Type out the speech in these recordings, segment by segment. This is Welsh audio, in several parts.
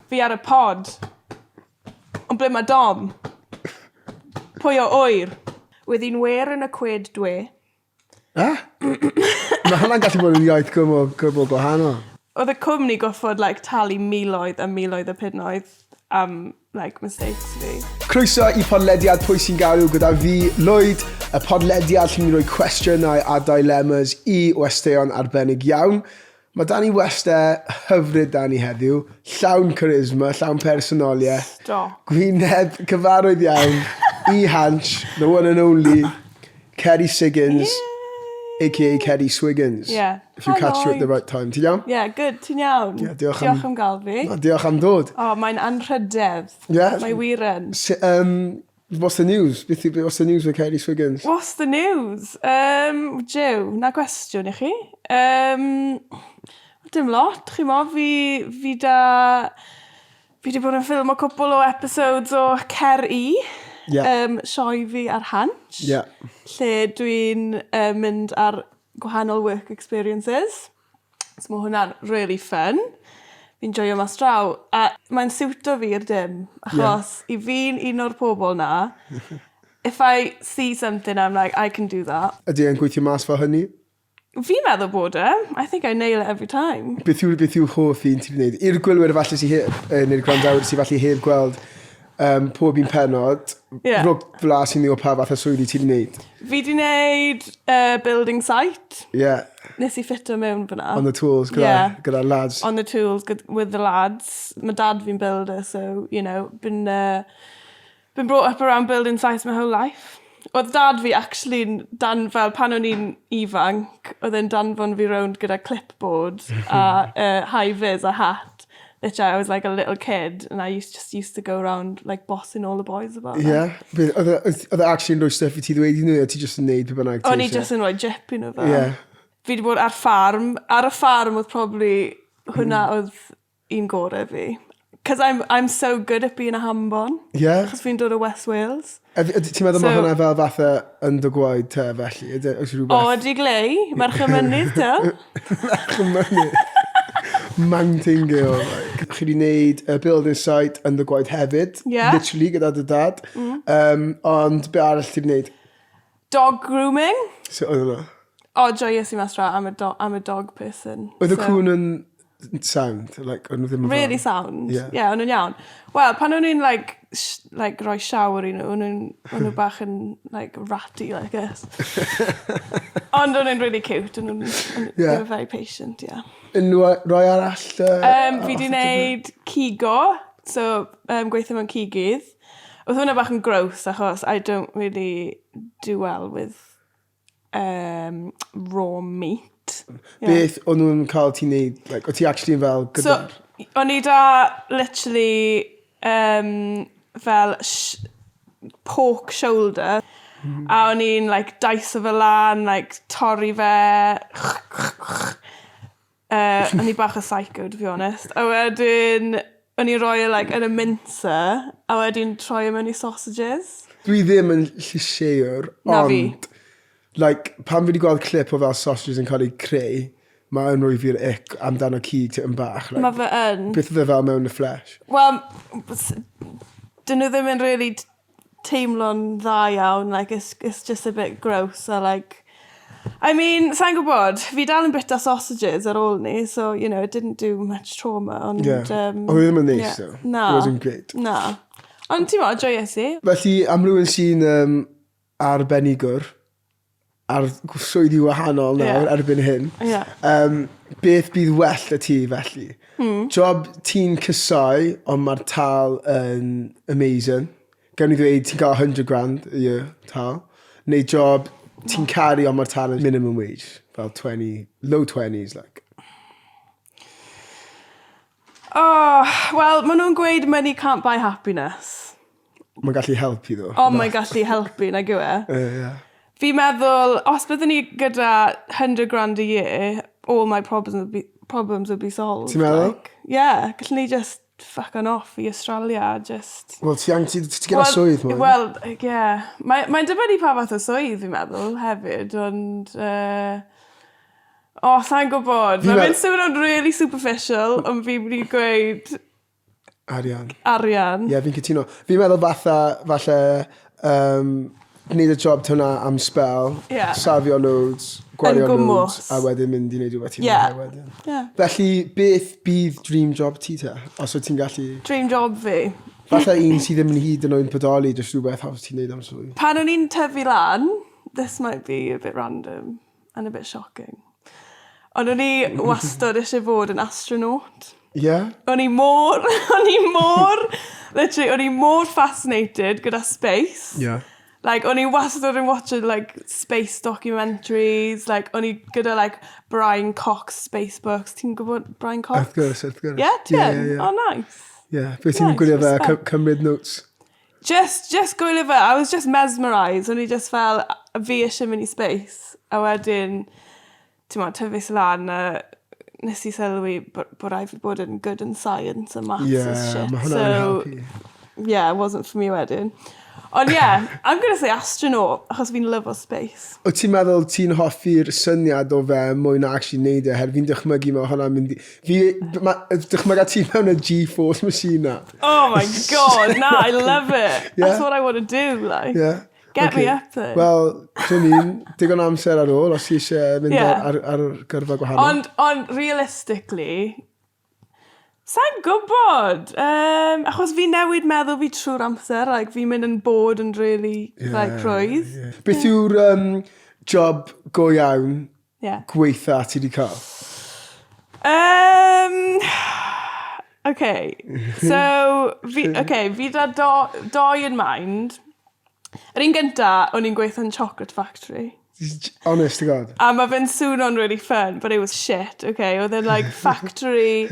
Fi ar y pod. Ond ble mae Dom? Pwy o ŵyr? Wedd hi'n wêr yn y cwed dwe. Eh? Mae hwnna'n gallu bod yn iaith gwbl, gwbl gwahanol. Oedd y cwmni goffod like, talu miloedd a miloedd o punnoedd am like, mistakes fi. Croeso i podlediad Pwy sy'n Galw gyda fi, Lwyd, y podlediad lle ni'n rhoi cwestiynau a dilemmas i westeion arbennig iawn. Mae 'da ni weste hyfryd 'da ni heddiw, llawn charisma, llawn personoliaeth. Stop. Gwyneb cyfarwydd iawn i Hansh, the one and only, Kerry Siggins, Yay! aka Kerry Swiggins. Yeah. If you Hi, catch her at the Lloyd. right time. Ti'n iawn? Yeah, good, ti'n iawn? Yeah, diolch am- Diolch am gael fi. Na, diolch am dod. O, mae'n anrhydedd. Yeah. Mae wir yn. Si- um, What's the news? Beth yw, what's the news with Kerry Swiggins? What's the news? Um, Jiw, na gwestiwn i chi. Um, dim lot, chi mo, fi, fi da... Fi di bod yn ffilm o cwpl o episodes o Cer I. Yeah. Um, sioe fi ar Hansh. Yeah. Lle dwi'n uh, mynd ar gwahanol work experiences. So mae hwnna'n really fun. Fi'n joio mas draw. A mae'n siwto fi i'r dim. Achos yeah. i fi'n un o'r pobl na, if I see something, I'm like, I can do that. Ydy e'n gweithio mas fel hynny? Fi'n meddwl bod e. I think I nail it every time. Beth yw, beth yw hoff un ti'n gwneud? I'r gwylwyr falle sy'n heb, neu'r gwrandawyr sy'n falle heb gweld um, pob un penod, Ie. Rho flas i ni o pa fath o swyddi ti 'di neud. Fi 'di neud uh, building site. Yeah. Nes i ffito mewn fyna. On the tools gyda, yeah. gyda lads. On the tools gyda, with the lads. Mae dad fi'n builder, so, you know, been, uh, been brought up around building sites my whole life. Oedd dad fi actually'n dan, fel pan o'n i'n ifanc, oedd e'n danfon fi rownd gyda clipboard a uh, high vis a hat. Literally, I was like a little kid and I used, just used to go around like bossing all the boys about. Like. Yeah. Oedd e, oedd e actually yn rhoi stuff i ti ddweud i nhw, a ti just yn neud be bynnag ti O'n i just yn rhoi jip i nhw fel. Yeah. Fi wedi bod ar ffarm. Ar y ffarm oedd probably hwnna oedd un gorau fi. Cos I'm, I'm so good at being a hambon. Yeah. Achos fi'n dod o West Wales. Ti'n meddwl so, mae hwnna fel fatha yn dy gwaed te felly? Ydy, oes rhywbeth? O, ydy glei. Merch y mynydd te. Merch y mynydd. Mountain girl. Like. Chi wedi wneud y building site yn dy gwaed hefyd. Yeah. Literally gyda dy dad. Mm. Um, ond be arall ti wedi wneud? Dog grooming. Sut oedd hwnna? O, joies i mas draw. I'm a, do I'm a dog person. Oedd y so. cwn yn sound? Like, o'n nhw ddim yn Really sound. Yeah. Yeah, o'n nhw'n iawn. Wel, pan o'n nhw'n like, sh like, rhoi shower i nhw, o'n nhw'n o'n nhw bach yn like, ratty, like us. Ond o'n nhw'n really cute, o'n nhw'n yeah. they were very patient, yeah. Unrhyw roi arall? Uh, um, fi di wneud cigo, so um, gweithio mewn cigydd. Oedd hwnna bach yn gross achos I don't really do well with um, raw meat. Yeah. Beth o'n nhw'n cael ti'n neud? Like, o ti actually yn fel gyda'r... So, o'n i da literally um, fel sh pork shoulder. Mm. A o'n i'n like, dice fe lan, like, torri fe. Uh, o'n i bach o psycho, to be honest. A wedyn, o'n i'n rhoi e like, yn y mincer, a wedyn troi e mewn i sausages. Dwi ddim yn llysieuwr, Na fi. ond like, pan fi wedi gweld clip o fel sausages yn cael eu creu, mae yn rhoi fi'r ick amdano cig tipyn bach. Like, Mae fe yn. Beth oedd e fel mewn y flesh? Wel, dyn nhw ddim yn really teimlo'n dda iawn, like it's, it's just a bit gross a like I mean, sa'n gwybod, fi dal yn bita sausages ar ôl ni, so you know, it didn't do much trauma, ond... Yeah. Um, Oedd e ddim yn neis, yeah. though. Na. It wasn't great. Na. Ond ti'n mo, joies i. Felly, am rhywun sy'n um, arbenigwr ar swyddi wahanol nawr yeah. erbyn hyn. Yeah. Um, beth bydd well y ti felly? Mm. Job ti'n cysau, ond mae'r tal yn amazing. Gawn ni ddweud ti'n cael 100 grand a year tal. Neu job ti'n caru ond mae'r tal yn minimum wage. Fel 20, low 20s like. Oh, wel, maen nhw'n gweud money can't buy happiness. Mae'n gallu helpu ddo. Ond mae'n gallu helpu, nag yw e? Ie, ie. Fi'n meddwl, os byddwn ni gyda 100 grand a year, all my problems would be, problems would be solved. Ti'n meddwl? Like, yeah, gallwn ni just fuck on off i Australia, just... Wel, ti ang- ti ti gyda swydd mwy. Wel, ie. Mae'n mae dibynnu pa fath o swydd, fi'n meddwl, hefyd, ond... Uh, o, oh, sa'n gwybod. Mae'n mynd swnio'n really superficial, ond fi'n mynd i gweud... Arian. Arian. Ie, yeah, fi'n cytuno. Fi'n meddwl fatha, falle, um, gwneud y job hwnna am spel, yeah. safio loads, gwario loads, a wedyn mynd i wneud rhywbeth ti'n yeah. wedyn. Yeah. Felly, beth bydd dream job ti te? Os wyt ti'n gallu... Dream job fi? Falle un sydd ddim yn hyd yn oed bodoli, jyst rhywbeth haws ti'n neud am swydd. Pan o'n i'n tyfu lan, this might be a bit random and a bit shocking, ond o'n i wastad eisiau fod yn astronaut. Yeah? O'n i mor, o'n i mor, literally, o'n i mor fascinated gyda space. Yeah. Like, o'n i wastad yn watching, like, space documentaries. Like, o'n i gyda, like, Brian Cox space books. Ti'n gwybod Brian Cox? Wrth gwrs, wrth gwrs. Yeah, ti yeah, yn? yeah, yeah. Oh, nice. Yeah, beth ti'n Nice, gwylio fe, respect. cymryd notes. Just gwylio fe. I was just mesmerised. O'n i just fel, fi eisiau mynd i space. A wedyn, ti'n mo, tyfus lan a nes i sylwi bod, bod rhaid fi bod yn good in science and maths Yeah, and shit. mae hwnna'n So, helpu. yeah, it wasn't for me wedyn. Ond yeah, I'm going to say astronaut, achos fi'n lyfo space. Wyt ti'n meddwl ti'n hoffi'r syniad o fe mwy na actually neud e? Her fi'n dychmygu mae hwnna'n mynd i... Fi... Ma, dychmyga ti mewn y G-force machine na. Oh my god, na, I love it. Yeah? That's what I want to do, like. Yeah. Get me up there. Wel, dwi'n un, digon o amser ar ôl os ti eisiau mynd Yeah. ar, ar, ar gyrfa gwahanol. Ond, ond realistically, sa'n gwybod. Um, achos fi newid meddwl fi trwy'r amser. Like, fi'n mynd yn bored yn really, yeah, like, rwydd. Yeah. Beth yw'r um, job go iawn Yeah. gweitha ti wedi cael? Um, okay. So, fi, okay, fi da do, doi in mind. Yr un gynta, o'n i'n gweithio yn Chocolate Factory. Honest to God. A mae fe'n swnio'n really fun, but it was shit, okay? Oedd e'n like factory,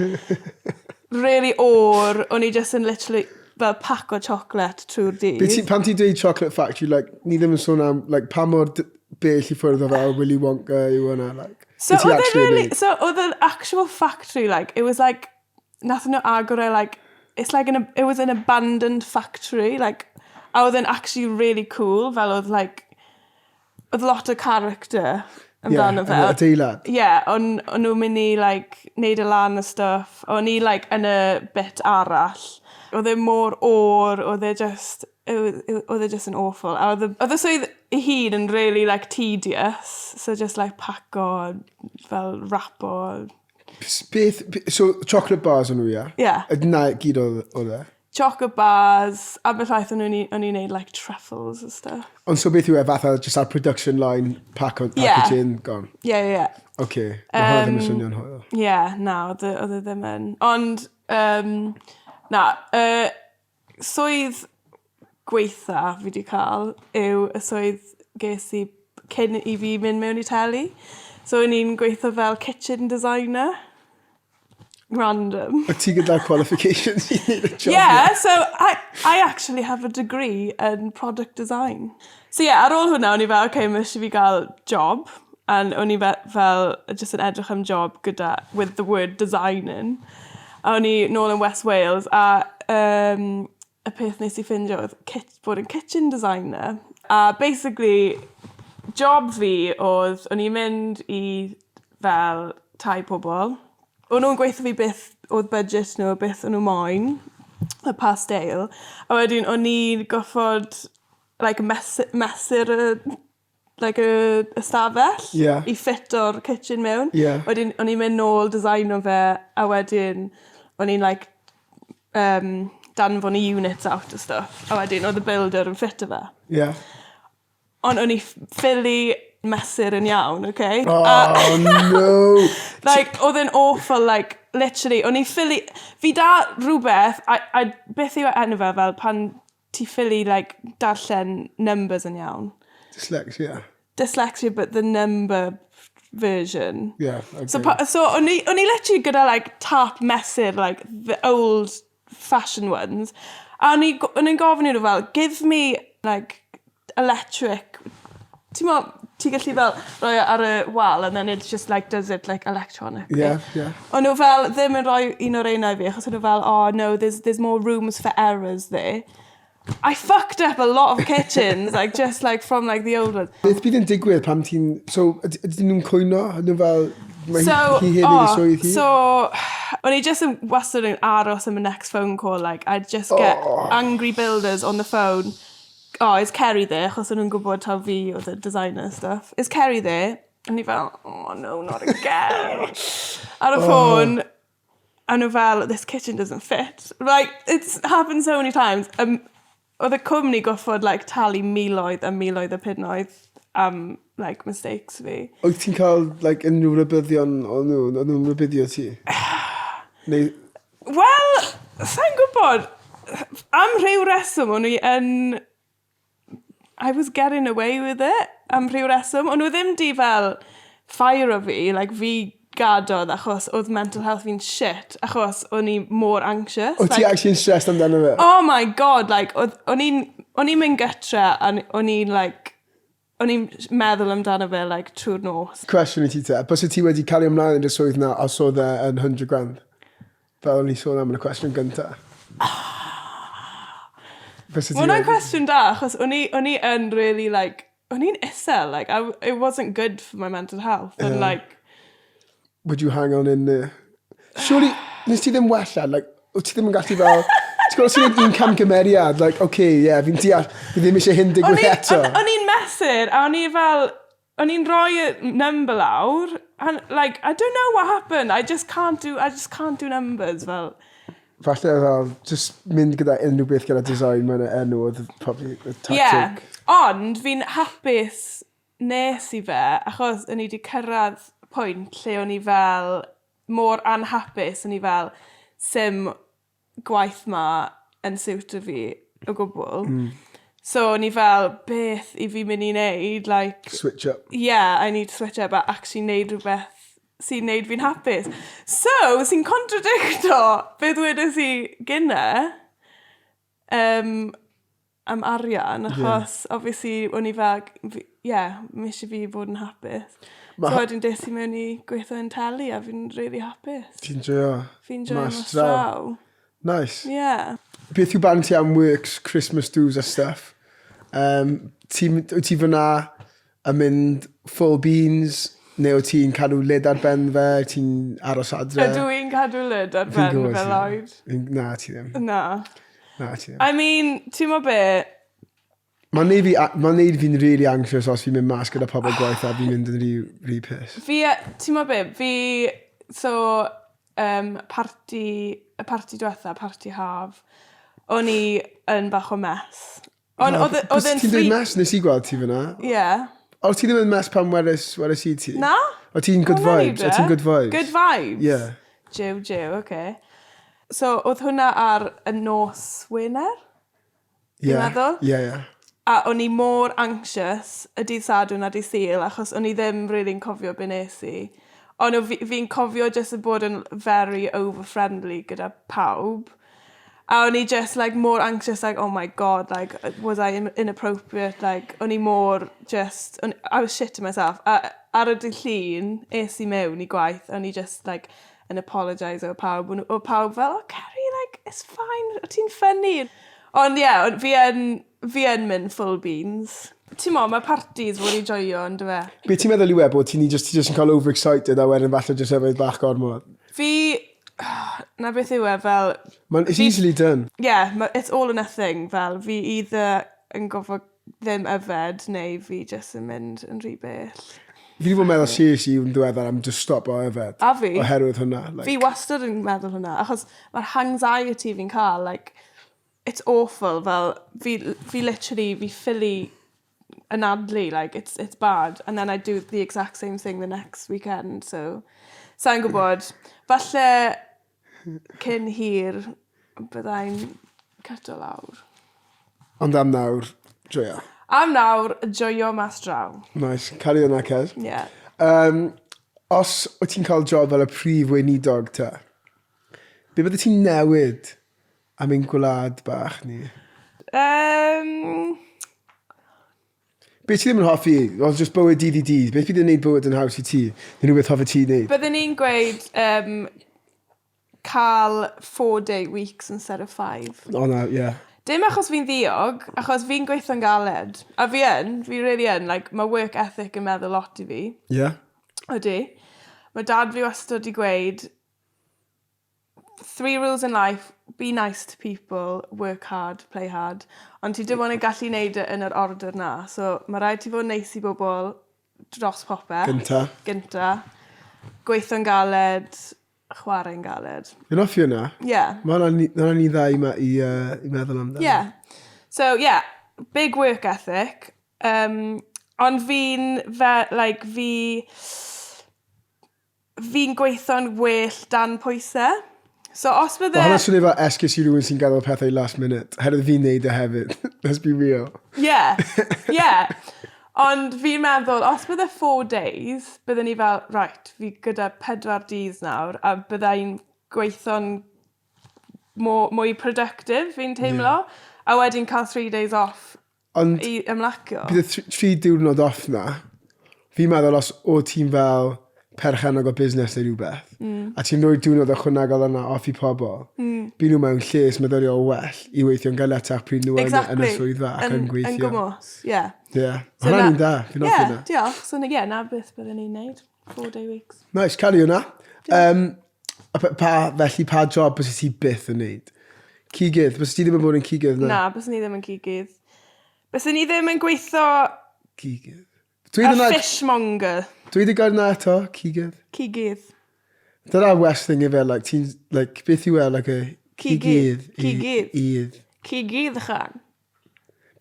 really oer, o'n i just yn literally fel pack o chocolate trwy'r dydd. Be ti, pan ti'n dweud Chocolate Factory, like, ni ddim yn sôn am, like, pa mor bell i ffwrdd o fel Willy Wonka yw hwnna, like. So Be ti oedd e actually yn really, neud? so oedd yr actual factory, like, it was like, nath nhw agor e, like, it's like an, it was an abandoned factory, like, a oedd e'n actually really cool, fel oedd, like, oedd lot o character amdano yeah, fe. Yn y adeilad. Ie, yeah, o'n on nhw'n mynd i, like, neud y lan a stuff. O'n i, like, yn y bit arall. Oedd e mor oer, oedd e just, oedd e just yn awful. A oedd y swydd ei hun yn really, like, tedious. So just, like, paco, fel, wrapo. Beth, so chocolate bars o'n nhw, ie? Ie. Yeah. Na gyd oedd e? Chocolate bars, a beth llaeth o'n i'n neud, like, truffles and stuff. Ond so beth yw e, fatha just ar production line, pack on, packaging, yeah. gone? Yeah. Okay, mae hwnna ddim yn swnio'n hwyl. Yeah, na, oedd e, e ddim yn. Ond, um, na, swydd gweitha fi wedi cael yw y swydd ges i cyn i fi mynd mewn i teli. So o'n i'n gweithio fel kitchen designer. Random. Wyt ti gyda'r qualifications i wneud y job? Yeah, so I actually have a degree in product design. So yeah, ar ôl hwnna, o'n i fel, okay, mae eisiau fi gael job. And o'n i fel, just yn edrych am job gyda, with the word designing. A o'n i nôl yn West Wales, a um, y peth nes i ffindio oedd kit, bod yn kitchen designer. A basically, job fi oedd, o'n i'n mynd i fel tai pobl. O'n nhw'n gweithio fi beth oedd budget nhw, beth o'n nhw moyn, y pa steil. A wedyn o'n i'n goffod like, mesur y, like, y ystafell yeah. i ffito'r kitchen mewn. Yeah. Wedyn o'n i'n mynd nôl designo fe, a wedyn o'n i'n like, danfon y units out a stuff. A wedyn oedd y builder yn ffito fe. Yeah. Ond o'n i ffili mesur yn iawn, okay? Oh, a, no! Like, oedd e'n awful, like, literally, o'n i ffili... Fi da rhywbeth, a beth yw enw fe fel pan ti ffili, like, darllen numbers yn iawn? Dyslexia. Dyslexia, but the number version. Yeah, okay. So, so o'n i, o'n i literally gyda, like, tap mesur, like, the old fashion ones. A o'n i'n gofyn i nhw fel, give me, like, electric... Ti'n mo, ti'n gallu fel rhoi e ar y wal and then it just like does it like electronically. Yeah. O'n nhw fel ddim yn rhoi un o'r rheina i fi achos o'n nhw fel, oh no, there's more rooms for errors there. I fucked up a lot of kitchens, like just like from like the old ones. Beth bydd yn digwydd pam ti'n... So, ydyn nhw'n cwyno? Ydyn nhw fel... Mae so, hi heb oh, swydd hi. So, o'n i just yn wastad yn aros am y next phone call, like, I'd just get oh. angry builders on the phone. Oh, is Kerry there? Achos o'n nhw'n gwybod taw fi oedd y designer stuff. Is Kerry there? O'n i fel, oh no, not again. Ar y ffôn, oh. a nhw fel, this kitchen doesn't fit. Like, it's happened so many times. Um, oedd y cwmni goffod like, talu miloedd a miloedd o punnoedd am like, mistakes fi. Wyt ti'n cael like, unrhyw rybuddion o nhw? O'n nhw'n rybuddio ti? Neu... Wel, sa'n gwybod. Am rhyw reswm, o'n i yn I was getting away with it am rhyw reswm. O'n nhw ddim 'di fel ffairo fi, like fi gadodd achos oedd mental health fi'n shit achos o'n i mor anxious. O't ti actually yn stressed amdano fe? Oh my god like oedd o'n i'n o'n i'n mynd gytre a o'n i'n like o'n i'n meddwl amdano fe like trwy'r nos. Cwestiwn i ti te, byse ti wedi cario mlaen yn dy swydd 'na os oedd e yn 100 grand? Fel o'n i'n sôn am yn y cwestiwn gynta. Mae hwnna'n cwestiwn da, achos o'n i, o'n i yn really, like, o'n i'n isel, like, I, it wasn't good for my mental health, and yeah. like... Would you hang on in there? Surely, nes ti ddim wella, like, wyt ti ddim yn gallu fel... Ti'n gwybod, os ti'n gwneud un camgymeriad, like, okay, yeah, fi'n deall, fi ddim eisiau hyn digwydd eto. O'n i'n mesur, a o'n i fel, O'n i'n rhoi y number lawr, and like, I don't know what happened, I just can't do, I just can't do numbers, fel. Falle fel, just mynd gyda unrhyw beth gyda design mewn enw oedd probably y tactic. Yeah, ond fi'n hapus nes i fe, achos o'n i wedi cyrraedd pwynt lle o'n i fel mor anhapus, o'n i fel, sim gwaith 'ma yn siwto fi o gwbl. Mm. So o'n i fel, beth i fi mynd i wneud, like... Switch up. Yeah, I need to switch up a actually neud rhywbeth sy'n neud fi'n hapus. So, sy'n contradicto beth wedes i gynne um, am arian, achos yeah. obviously o'n i fel, yeah, mi eisiau fi fod yn hapus. Ma so wedyn des i mewn i gweithio yn teli a fi'n really hapus. Ti'n joio? Fi'n joio mas draw. Nice. Yeah. Beth yw barn ti am works, Christmas do's a stuff? Um, ti, wyt ti fyna yn mynd full beans, neu wyt ti'n cadw lid ar ben fe, ti'n aros adre? Ydw i'n cadw lid ar ben fe, Lloyd? Na, ti ddim. Na. Na, ti ddim. I mean, ti'n mo be? Mae'n neud fi, ma neud fi'n really anxious os fi'n mynd mas gyda pobl gwaith a fi'n mynd yn rhy, rhy piss. Fi, ti'n mo be, fi, so, um, parti, y parti diwetha, parti haf, o'n i yn bach o mess. Ond oedd e- oedd e'n Ti'n dweud mess? Nes i gweld ti fyna. Ie. O, ti ddim yn mess pan weles, weles i ti? Na. O ti'n good vibes? O ti'n good vibes? Good vibes? Yeah. Jiw, jiw, oce. Okay. So, oedd hwnna ar y nos Wener? Ie. Yeah. meddwl? Ie, yeah, ie. Yeah. A o'n i mor anxious y dydd Sadwrn a dydd Sul, achos o'n i ddim really'n cofio be nes i. Ond fi'n fi cofio jyst yn bod yn very over-friendly gyda pawb. A o'n i just like mor anxious like oh my god like was I inappropriate like o'n i mor just o'n I was shitting myself a ar y dydd Llun es i mewn i gwaith o'n i just like yn apologiso i pawb o'n o'dd pawb fel oh Ceri like it's fine o' ti'n funny. Ond ie on' fi yn fi yn mynd full beans. T'mo' ma' parties fod i joio on'd yfe? Be' ti'n meddwl yw e bod ti'n just ti jyst yn cael overexcited a wedyn falle jyst yfed bach gormod? Fi 'na beth yw e fel... Mae'n it's easily done. Yeah, ma' it's all or nothing fel fi either yn gorfod ddim yfed neu fi jyst yn mynd yn rhy bell. Fi 'di bod yn meddwl seriously yn ddiweddar am just stopo yfed. A fi. Oherwydd hwnna. Like. Fi wastad yn meddwl hwnna achos ma'r hangxiety fi'n cael like it's awful fel fi fi literally fi ffili anadlu like it's it's bad and then I do the exact same thing the next weekend so sai'n gwybod. Falle cyn hir byddai'n cyto lawr. Ond am nawr, joio. Am nawr, joio mas draw. Nice. Caru hwnna, Kez. Yeah. Um, os wyt ti'n cael job fel y prif weinidog te, be bydde ti'n newid am ein gwlad bach ni? Um... Be ti ddim yn hoffi? Wel, just bywyd dydd i dydd. Beth bydd yn neud bywyd yn haws i ti? Neu rhywbeth hoffi ti wneud? Byddwn i'n gweud um, cael four day weeks instead of five. O na, ie. Yeah. Dim achos fi'n ddiog, achos fi'n gweithio'n galed. A fi yn, fi really yn. Like, mae work ethic yn meddwl lot i fi. Ie. Yeah. Ydy. Mae dad fi wastad wedi gweud, three rules in life, be nice to people, work hard, play hard. Ond ti dim ond yn gallu neud e yn yr order na. So mae rhaid ti fod yn neis i bobl dros popeth. Gynta. Gynta. Gweithio'n galed, chwarae'n galed. Fi'n hoffi hwnna. Yeah. Mae hwnna'n ma hwnna'n un dda i, i, uh, i meddwl amdano. Yeah. So, yeah, big work ethic. Um, ond fi'n, fe, like, fi fi'n gweithio'n well dan pwysau. So os bydde... Mae hwnna'n swnio fel esgus i rhywun sy'n gadael pethau last minute. Herwydd fi'n neud e hefyd. Let's be real. Yeah, yeah. Ond fi'n meddwl, os bydde four days, bydden ni fel, right, fi gyda pedwar dydd nawr, a bydda i'n gweithio'n mwy productive, fi'n teimlo. Yeah. A wedyn cael three days off Ond i ymlacio. Bydd y tri diwrnod off na, fi'n meddwl os o ti'n fel perchennog o busnes neu rhywbeth, mm. a ti'n rhoi diwrnod ychwanegol yna off i pobl, mm. bydd nhw mewn lles meddyliol well i weithio'n galetach pryd nhw exactly. yn, yn y swyddfa ac yn, yn gweithio. Yn gwmws, ie. Yeah. Yeah. So Hwna'n un da, fi'n hoffi hwnna. Diolch. So, ie, yeah, na beth byddwn ni'n neud. Four day weeks. Nice, caru hwnna. Um, a pa, pa, felly pa job bys ti byth yn neud? Cigydd, bys ti ddim yn bod yn cigydd na? Na, bys ni ddim yn cigydd. Bys ni ddim yn gweithio... Cigydd. Dwi a fishmonger. Dwi wedi gael na eto, cigydd. Cigydd. Dyna West thing efe, like, ti'n, like, beth yw e, like a... Cigydd. Cigydd. Cigydd. Cigydd chan.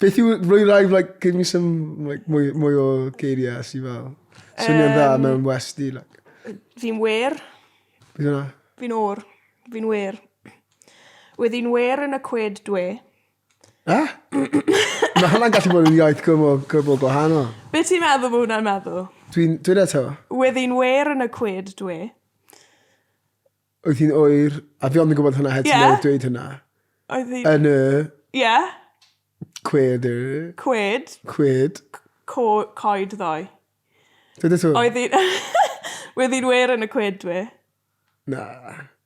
Beth yw, rwy rai, like, give me some, like, mwy, mwy o geiriau sydd fel, swnio'n dda mewn westy, like. Fi'n wer. Beth yna? Fi'n o'r. Fi'n wer. Wedd hi'n wer yn y cwed dwe. Eh? Mae hwnna'n gallu bod yn iaith gwbl, gwbl gwahanol. Be ti'n meddwl bod hwnna'n meddwl? Dwi'n, dwi'n eto. Wedd hi'n wer yn y cwed dwe. Oedd hi'n oer, a fi ond yn gwybod hwnna heb ti newydd dweud hwnna. Oedd hi... Yn y... Ie. Cwed. Cwed. Cwed. Co coed ddoe. Dweud eto. Oedd hi'n... Oedd hi'n wir yn y cwed dwi. Na.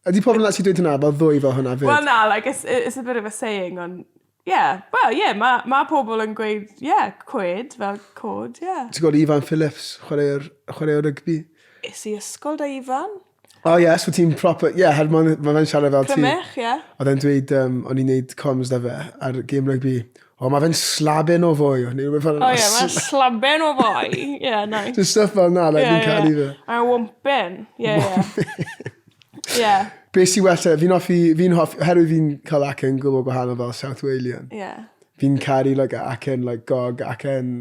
Ydy pobl yn actually dweud hwnna fel ddwy fel hwnna fyd? Wel na, like, it's, it's a bit of a saying, ond... Yeah, well, yeah, mae ma pobl yn gweud, yeah, cwed, fel cod, yeah. Ti'n gwybod Ifan Phillips, chwaraewr, chwaraewr rygbi? Es i ysgol da Ifan. O oh, ie, yeah, so ti'n proper, ie, yeah, mae ma fe'n siarad fel ti. Crymych, ie. Yeah. Oedd e'n dweud, um, o'n i'n neud comms da fe ar gêm rygbi. O, mae fe'n slaben o fwy. O, ie, mae'n slaben o fwy. Ie, yeah, nice. Just stuff fel na, like, yeah, fi'n caru fe. Mae'n wompin. Ie, ie. Ie. Be sy'n well, fi'n hoffi, fi'n hoffi, oherwydd fi'n cael acen gwbl gwahanol fel South Walian. Ie. Yeah. Fi'n caru, like, acen, like, gog, acen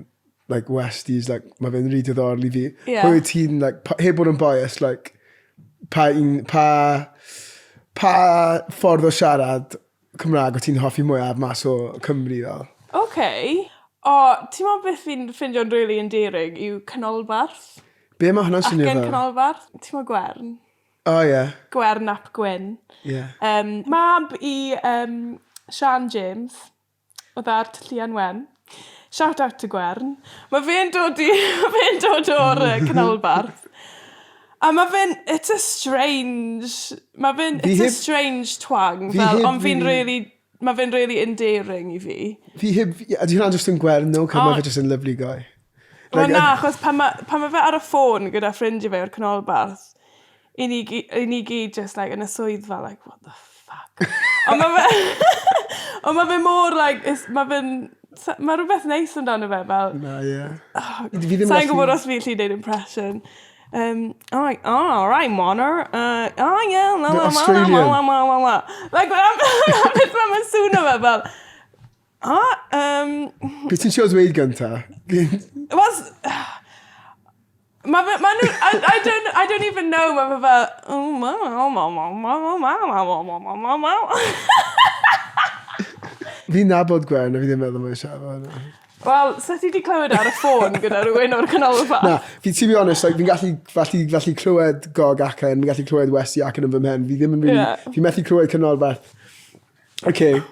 like, Westies, like, mae fe'n rili diddorol i fi. Yeah. Pwy wyt ti'n, like, pa, heb bod yn biased, like, pa un, pa, pa ffordd o siarad Cymraeg o ti'n hoffi mwyaf mas o Cymru fel? OK. O, ti'n meddwl beth fi'n ffindio'n really endearing yw canolbarth. Be mae hwnna'n swnio fel? Acen canolbarth. Ti'n meddwl Gwern? O oh, ie. Yeah. Gwern ap Gwyn. Ie. Yeah. Um, mab i um, Sian James. Oedd ar Tylluan Wen. Shout out to Gwern. Mae fe'n dod i... Mae fe'n dod o'r uh, canolbarth. A mae fe'n... It's a strange... Mae fe'n... It's a strange twang. Fel, ond fi'n really... Mae fe'n really endearing i fi. Fi heb... Ydy hwnna'n just yn Gwern, no? Cos mae fe just yn lovely guy. Wel na, achos pan mae, pan ma fe ar y ffôn gyda ffrindiau fe o'r canolbarth, i ni, i ni gyd just like yn y swyddfa, like, what the fuck? Ond mae fe... Ond mae fe mor, like, it's, mae fe'n... Mae rhywbeth neis amdano fe, fel... Na, ie. Oh, Sa'n gwybod os fi'n gallu gwneud impression. Um, I'm like, oh, all right, Moner. Uh, oh, yeah, la, la, la, la, la, la, la, la. Like, beth mae'n swnio fe, fel... Ah, um... Beth ti'n siarad dweud gynta? Wel, Mae fe, ma nhw, I, I, don't, I don't even know, mae fe fel, oh, ma, ma, ma, ma, ma, ma, ma, ma, ma, ma, ma, ma. Fi'n nabod Gwen, a fi ddim meddwl mae'n siarad fel hwnna. Wel, sa ti wedi clywed ar y ffôn gyda rhywun o'r canolfan? Na, fi, to be honest, like, fi'n gallu, gallu, gallu clywed Gog acen, fi'n gallu clywed Westy acen yn fy mhen. Fi ddim yn really, yeah. fi methu clywed canolbarth. Okay.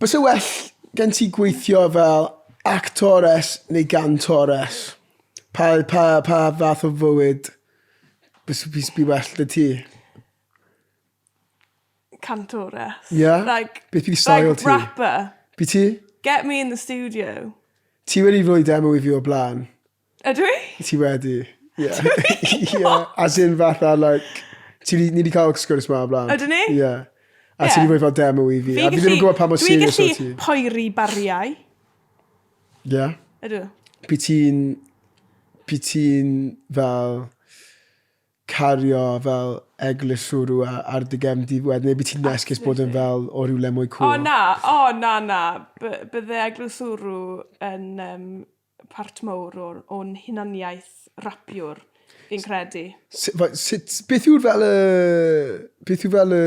Byse well gen ti gweithio fel actores neu gantores? Pa, pa, pa fath o fywyd bys, bys by well 'da ti? Cantores. Yeah? Like, Beth yw style like ti? rapper. By ti? Get me in the studio. Ti wedi rhoi demo i fi o'r blaen. Ydw i? Ti wedi. Yeah. yeah. As in fatha, like, ti di, ni di cael sgwrs ma o blaen. Ydyn ni? Yeah. A ti di rhoi fel demo i fi. A fi ddim yn gwybod pa mor serious o ti. Dwi'n gallu poeri bariau. Yeah. Ydw. By ti'n... By ti'n fel cario fel eglwyswrw ar dy gefn di wedyn, neu by ti'n esgus bod yn fel o rhywle mwy cool? O na, o na na. Bydde eglwyswrw yn um, part mowr o'r, o'n hunaniaeth rapiwr, fi'n credu. Sut, sut, beth yw'r fel y... Beth yw fel y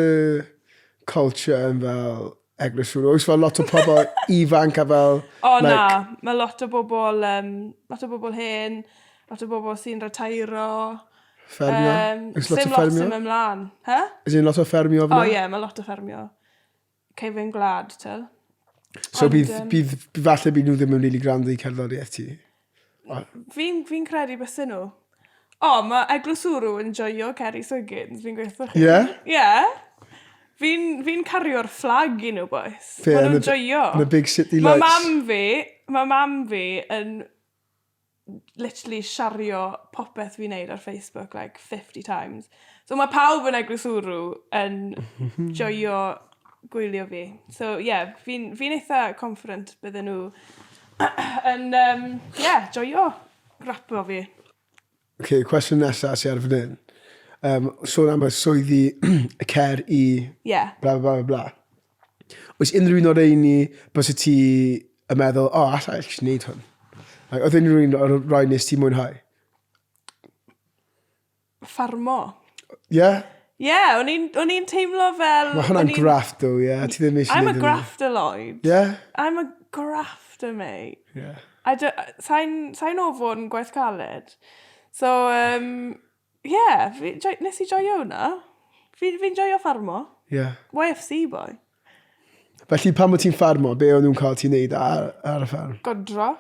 culture yn fel Eglwys Rwr? Oes fel lot o pobl ifanc a fel... O like... na, mae lot o bobl, um, lot o bobl hen, lot o bobl sy'n retairo. Ffermio? Um, Oes lot o ffermio? Lot sy'n mynd mlaen. He? Is un lot o ffermio fyna? O ie, yeah, mae lot o ffermio. Cefn gwlad, tel. So Ond, bydd, um, bydd, falle bydd nhw ddim yn rili gwrando i cerddoriaeth ti? Fi'n fi credu bysyn nhw. O, oh, mae Eglwyswrw yn joio Kerry Swiggins, fi'n gweithio chi. Ie? Yeah? Ie. Yeah. Fi'n fi cario'r fflag i nhw, boys. Fair, Mae nhw'n joio. The big city lights. Mae mam fi, mae mam fi yn literally shario popeth fi'n neud ar Facebook like 50 times. So mae pawb yn Eglwyswrw yn joio gwylio fi. So yeah, fi'n fi eitha confident bydden nhw yn, um, yeah, joio rapo fi. Ok, cwestiwn nesaf sy'n ar fan hyn. Um, sôn am y swyddi, y cer i... Yeah. Bla, bla, bla, bla. Oes unrhyw un o'r rheini byse ti yn meddwl, o, oh, allai actually wneud hwn? Like, oedd unrhyw un o'r rhai nes ti mwynhau? Ffarmo. Ie? Yeah? Ie, yeah, o'n i'n teimlo fel... Mae hwnna'n graft though, ie. Yeah? Ti ddim eisiau I'm a grafter, Lloyd. Yeah? I'm a grafter, mate. Yeah. I do, sa'n sa ofon gwaith caled. So, um, yeah, fi, jo, nes i joio hwnna. Fi'n fi joio ffarmo. Yeah. YFC boy. Felly pan bod ti'n ffarmo, be o'n nhw'n cael ti'n neud ar, ar y ffarm? Godro.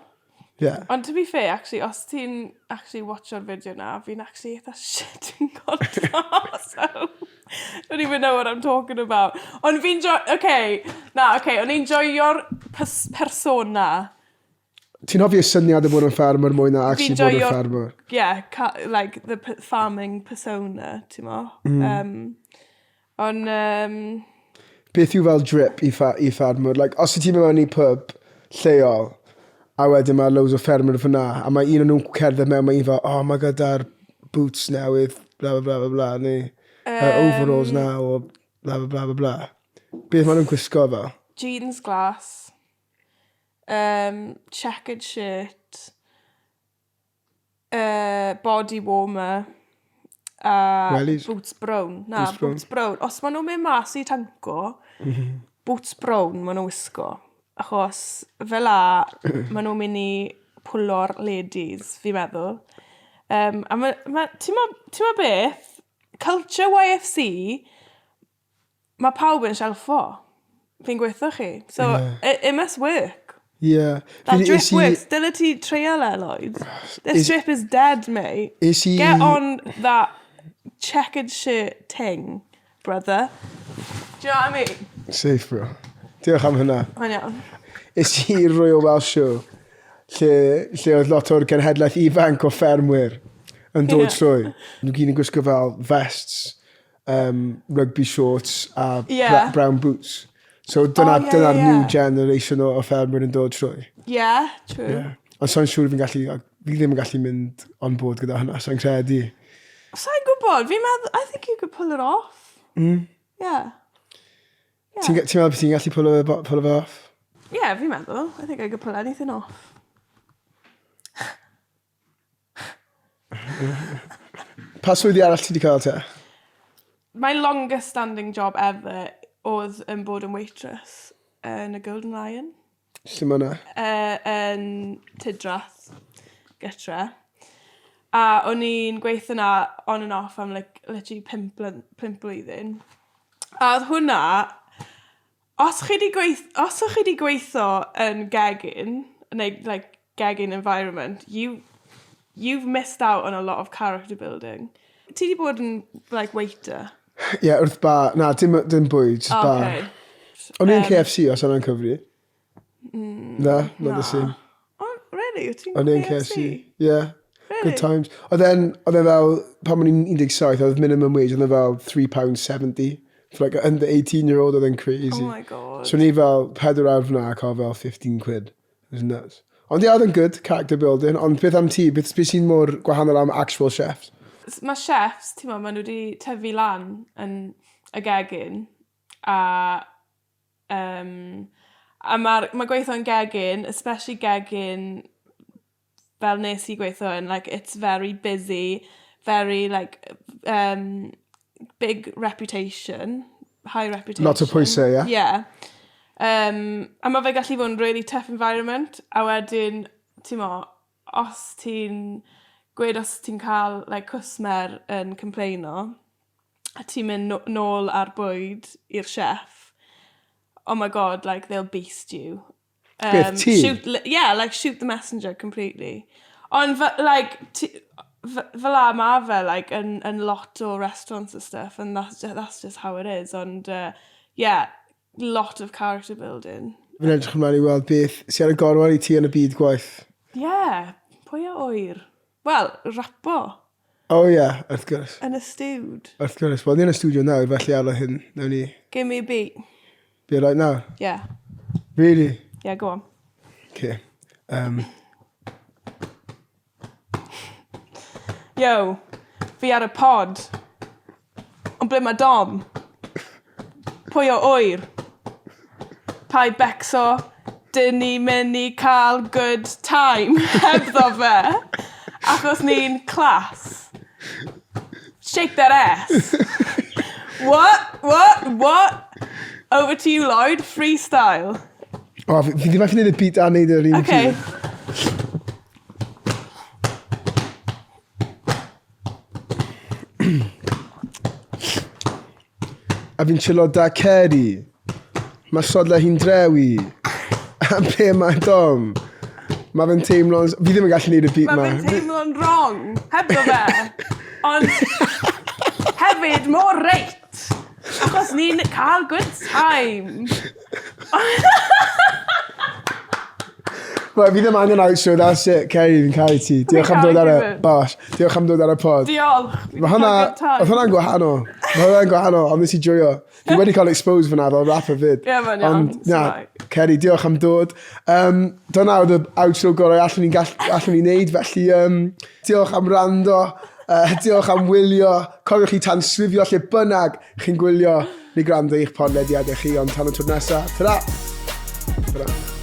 Yeah. Ond to be fair, actually, os ti'n actually watcho'r fideo na, fi'n actually eitha shit yn godro. so, don't even know what I'm talking about. Ond fi'n jo... Okay, na, okay, o'n i'n joio'r persona. Ti'n hoffi y syniad o bod yn ffarmwr mwy na actually bod yn ffarmwr? Yeah, like the farming persona, ti'n mo? Mm. Um, ond... Um, Beth yw fel drip i, ffa, i ffarmwr? Like, os ti'n mynd mewn i pub lleol, a wedyn mae loads o ffermwyr fyna, a mae un o'n nhw'n cerdded mewn, mae un fel, oh, mae gyda'r boots newydd, bla bla bla bla bla, neu um, overalls now, o bla bla bla bla bla. Beth maen nhw'n gwisgo fel? Jeans glass. Um, checkered shirt, uh, body warmer, a Wellies. boots brown. Na, Boots brown. boots brown. Os maen nhw'n mynd mas i tanco, boots brown maen nhw'n wisgo. Achos fel a, maen nhw'n mynd i pwlo'r ladies, fi'n meddwl. Um, a ma, ma, ti'n ma, ti ma beth? Culture YFC, Mae pawb yn shelfo. Fi'n gweithio chi. So, yeah. it, it must work. Yeah. That drip is works. Dyle ti treial e, Lloyd. This is, drip is dead, mate. Is he... Get on that checkered shirt ting, brother. Do you know what I mean? Safe, bro. Diolch am hynna. Mae'n iawn. Is i'r Royal Welsh Show, lle, lle oedd lot o'r genhedlaeth ifanc o ffermwyr yn dod yeah. trwy. Nhw gyd yn gwisgo fel vests um, rugby shorts a yeah. brown boots. So dyna, oh, yeah, dyna'r yeah, new generation o, o ffermwyr yn dod trwy. Yeah, true. Yeah. Ond sa'n siŵr fi'n gallu, fi ddim yn gallu mynd on board gyda hwnna, sa'n credu. Sa'n gwybod, fi'n meddwl, I think you could pull it off. Mm. Yeah. yeah. Ti'n ti meddwl ti'n gallu pull it, pull it off? Yeah, fi'n meddwl. I think I could pull anything off. Pa swyddi arall ti wedi cael te? My longest standing job ever oedd yn bod yn waitress yn y Golden Lion. Lle mae hwnna? Uh, yn Tydrath, gytre. A o'n i'n gweithio na on and off am like, literally pump, pump blwyddyn. A oedd hwnna, os chi 'di gweith- os o'ch chi 'di gweithio yn gegin, neu like gegin environment, you, you've missed out on a lot of character building. Ti 'di bod yn like waiter? Ie, yeah, wrth bar. Na, dim, dim bwyd, just bar. Okay. O'n i'n KFC os yna'n cyfri. Mm, na, not the same. Oh, really? Wyt ti'n O'n i'n KFC? Ie. Yeah. Really? Good times. Oedd e'n, oedd e fel, pan o'n i'n 17, oedd minimum wage, oedd e fel £3.70. For like under 18 year old, oedd e'n crazy. Oh my god. So ni fel, 4 awr fyna a cael fel 15 quid. It was nuts. Ond ie, oedd e'n good, character building. Ond beth am ti? Beth, beth sy'n mor gwahanol am actual chefs? Mae chefs, ti'n mo, maen nhw wedi tyfu lan yn y gegin. A, um, a mae'r ma gweithio yn gegin, especially gegin fel nes i gweithio yn, like, it's very busy, very, like, big reputation, high reputation. Lot o pwysau, ie? Yeah. A mae fe gallu fod yn really tough environment, a wedyn, ti'n mo, os ti'n gweud os ti'n cael like, cwsmer yn complaino, a ti'n mynd nôl ar bwyd i'r chef, oh my god, like, they'll beast you. Beth, ti? Shoot, yeah, like shoot the messenger completely. Ond like, fel la ma fe, like, yn lot o restaurants and stuff, and that's just how it is. Ond, yeah, lot of character building. Fi'n edrych ymlaen i weld beth sy'n ar y gorwel i ti yn y byd gwaith. Yeah, pwy a ŵyr? Wel, rapo. Oh yeah, wrth gwrs. Yn y stiwd. Wrth gwrs. Wel, ni yn y studio nawr, felly ar hyn, nawn ni... Give me a beat. Be right now? Yeah. Really? Yeah, go on. Okay. Yo, fi ar y pod. Ond ble mae Dom? Pwy a ŵyr? Paid becso, dyn ni mynd i cael good time hebddo fe. Achos ni'n class. Shake that ass. What? What? What? Over to you, Lloyd. Freestyle. O, fi ddim allu gwneud y beat a neud yr un Okay. pryd. A fi'n chillo da Ceri. Mae sodla hi'n drewi. A be mae Dom? Mae fe'n teimlo'n... Fi ddim yn gallu neud y beat Mae ma. fe'n teimlo'n wrong. Hebddo fe. Ond hefyd mor reit. Achos ni'n cael good time. Right, fi ddim angen outro, that's it. Ceri, fi'n caru ti. Diolch am caru dod ar y... ti fyd. Bosh. Diolch am dod ar y pod. Diolch. Mae hwnna... Oedd hwnna'n gwahanol. Mae hwnna'n gwahanol, ond nes i joio. Fi wedi cael expose fyna fel rapper fyd. Ie, mae'n iawn, Ond, it's na, alright. Ceri, diolch am dod. Dyna oedd y outro gorau allwn ni wneud, felly diolch am wrando, diolch am wylio. Cofiwch chi tanysgrifio lle bynnag chi'n gwylio neu gwrando i'ch podlediadau chi, ond tan y tro nesaf, ta-ra! Ta-ra!